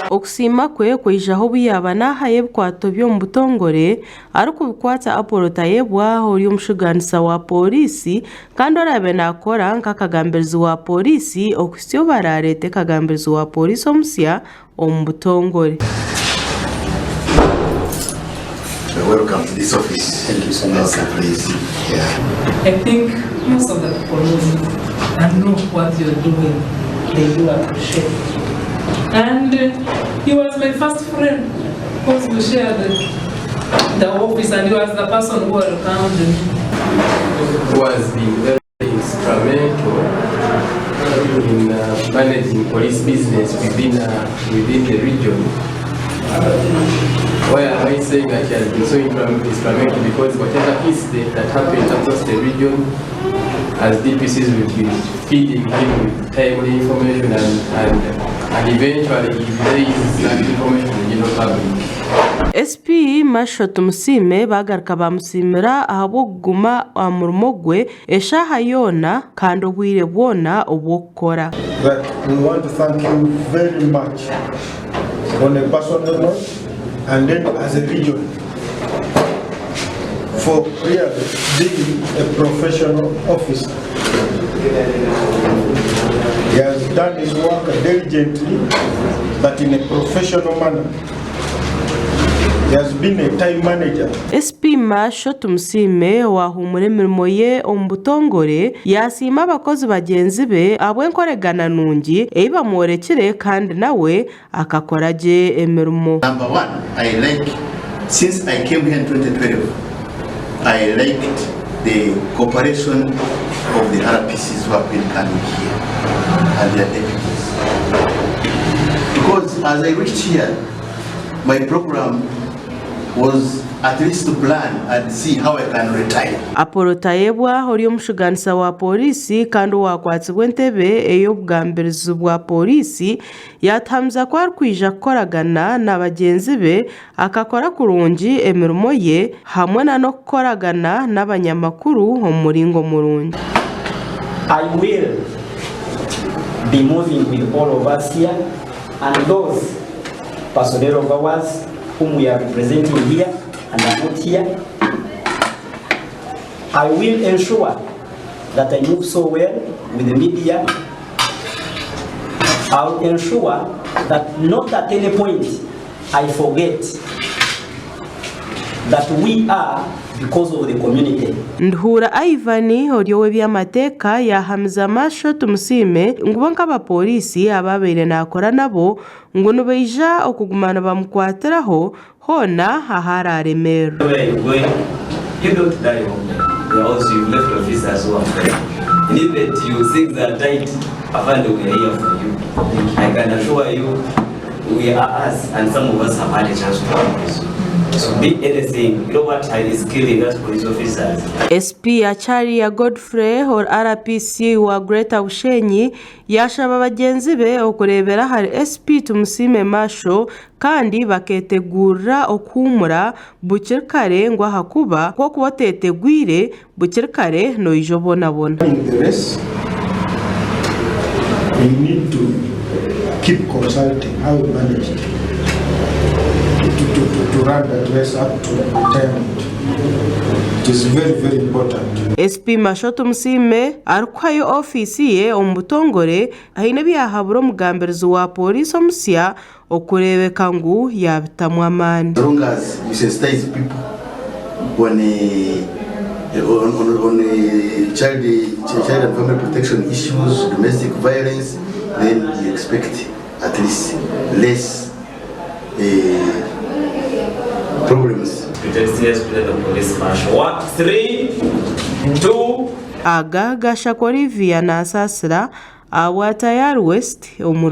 Okusiima kwe kwaijaho obu yaaba naahayo ebikwato by'omu butongore arikubikwatsa Apollo Tayebwa ori omushugaanisa wa pooriisi kandi oraabe naakora nk'akagambirizi wa pooriisi okuhitsya obu baraareete kagambirizi wa pooriisi omusya omu butongore. Welcome to this office. Thank you so much, sir. Please. Yeah. I think most of the people know you and know what you're doing. They do appreciate. And he was my first friend because we shared the office and he was the person who welcomed me. Who has been very instrumental in managing police business within the region. Why am I saying that he has been so instrumental? Because whatever incident that happens across the region, as DPCs will be feeding him with timely information and eventually he relays that information to the general public. SP Marshal Tumusiime baagaruka baamusiimira ahabw'okuguma aha murimo gwe eshaaha yoona kandi obwire bwona obw'okukora. That we want to thank you very much on a personal note and then as a region for really being a professional officer. He has done his work diligently, but in a professional manner. He has been a time manager. SP Marshal Tumusiime owaahuumura emirimo ye omu butongore yaasiima abakozi bagyenzi be ahabw'enkoregana nungi ei bamworekire kandi nawe akakora gye emirimo. Number one, I like, since I came here in 2012, I liked the cooperation of the RPCs who have been coming here and their deputies. Because as I reached here, my program was at least to plan and see how I can retire. Apollo Tayebwa ori omushugaanisa wa pooriisi kandi owakwatsibwa entebe ey'obugambirizi bwa pooriisi yaatuhamiza ku arikwija kukoragana na bagyenzi be akakora kurungi emirimo ye hamwe na n'okukoragana n'abanyamakuru omu muringo murungi. I will be moving with all of us here and those personnel of ours whom we are representing here and are not here. I will ensure that I move so well with the media. I'll ensure that not at any point I forget that we are because of the community. Nduhuura Ivan ori ow'eby'amateeka yaahamiza Marshal Tumusiime ngu bo nk'abapooriisi ababaire naakora nabo ngu nibaija okuguma nibamukwatiraho hoona ahu araaremererwa. Where you going, you don't die home. There are also you've left officers who are friends. In event you things are tight, Afande, we are here for you. I can assure you, we are us, and some of us have had a chance to work with you. So be anything, you know what is killing us police officers? SP Acharia Godfrey or RPC wa Greater Bushenyi yaashaba bagyenzi be okureebera ahari SP Tumusiime Marshal kandi bakeetegurira okuhuumura bukiri kare ngu ahakuba ku okuba oteetegwire bukiri kare noija obonabona. In the race, you need to keep consulting how you managed to run that race up to retirement. It is very, very important. SP Marshal Tumusiime arikuhayo ofiisi ye omu butongore aine ebi yaahabura omugambirizi wa pooriisi omusya okureebeka ngu yaabitamu amaani. As long as you sensitize people on child and family protection issues, domestic violence, then you expect at least less problems. Senior Superintendent of Police Marshal. One, three, two. Aga Gashakwa Olivia naasaasira ahabwa Tayari West omu.